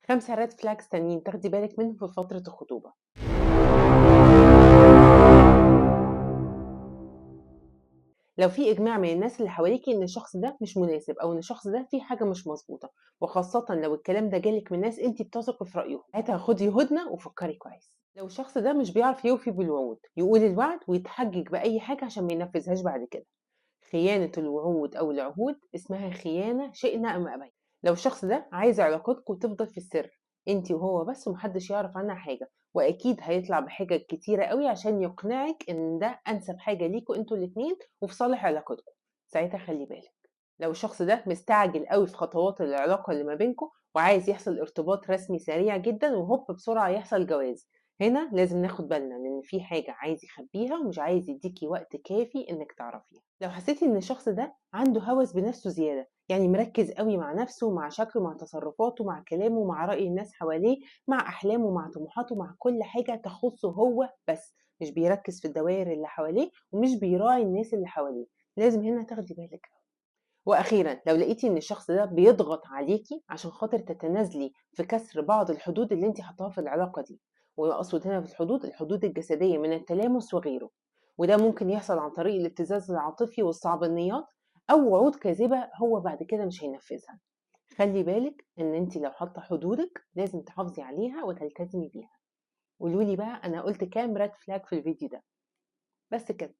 5 red flags تانيين تاخدي بالك منهم في فترة الخطوبة. لو في إجماع من الناس اللي حواليكِ إن الشخص ده مش مناسب أو إن الشخص ده فيه حاجة مش مضبوطة، وخاصةً لو الكلام ده جالِك من ناس أنتِ بتثقي في رأيهم، ساعتها خدي هدنة وفكري كويس. لو الشخص ده مش بيعرف يوفي بالوعود، يقول الوعد ويتحجج بأي حاجة عشان ما ينفذهاش بعد كده. خيانة الوعود أو العهود اسمها خيانة شئنا أم أبينا. لو الشخص ده عايز علاقتكم تفضل في السر، أنتِ وهو بس ومحدش يعرف عنها حاجة، وأكيد هيطلع بحجج كتيرة قوي عشان يقنعك إن ده أنسب حاجة ليكوا أنتوا الاتنين وفي صالح علاقتكم، ساعتها خلي بالك. لو الشخص ده مستعجل قوي في خطوات العلاقة اللي ما بينكوا وعايز يحصل ارتباط رسمي سريع جدا وهوب بسرعة يحصل جواز، هنا لازم ناخد بالنا لأن في حاجة عايز يخبيها ومش عايز يديكي وقت كافي إنك تعرفيها. لو حسيتي إن الشخص ده عنده هوس بنفسه زيادة، يعني مركز قوي مع نفسه مع شكله مع تصرفاته مع كلامه مع رأي الناس حواليه مع أحلامه مع طموحاته مع كل حاجة تخصه هو بس، مش بيركز في الدوائر اللي حواليه ومش بيراعي الناس اللي حواليه، لازم هنا تاخدي بالك. وأخيرا لو لقيتي إن الشخص ده بيضغط عليكي عشان خاطر تتنازلي في كسر بعض الحدود اللي انت حطاها في العلاقة دي، وأقصد هنا في الحدود الحدود الجسدية من التلامس وغيره، وده ممكن يحصل عن طريق الابتزاز العاطفي والصعبانيات أو وعود كاذبة هو بعد كده مش هينفذها. خلي بالك إن أنت لو حاطة حدودك لازم تحافظي عليها وتلتزمي بيها. قولولي بقى أنا قلت كام red flag في الفيديو ده؟ بس كده.